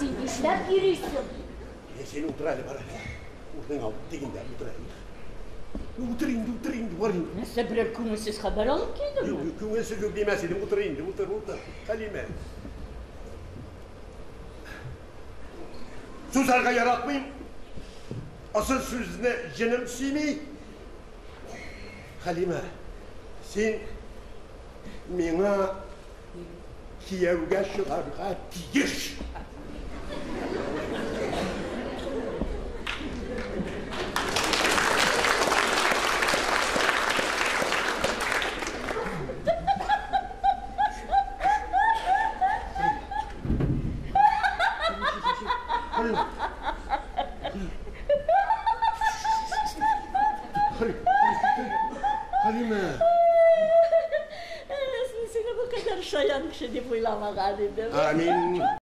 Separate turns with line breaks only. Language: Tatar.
Син нишләп йөрисең?
Ә син утыр әле, бар әле. Урының ал, тегендә утыр әле. Утыр инде, утыр инде, бар инде.
Нәрсә, берәр күңелсез хәбәр алып килдеңме?
Юк, юк, күңелсез юк димәс идем. Утыр инде, утыр, утыр. Хәлимә. Сузарга яратмыйм. Асыл сүзне җенем сөйми. Хәлимә, син миңа кияүгә чыгарга тиеш. Хәлимә.
Мин сине бу кадәр шаян кеше дип уйламаган идем.
Амин.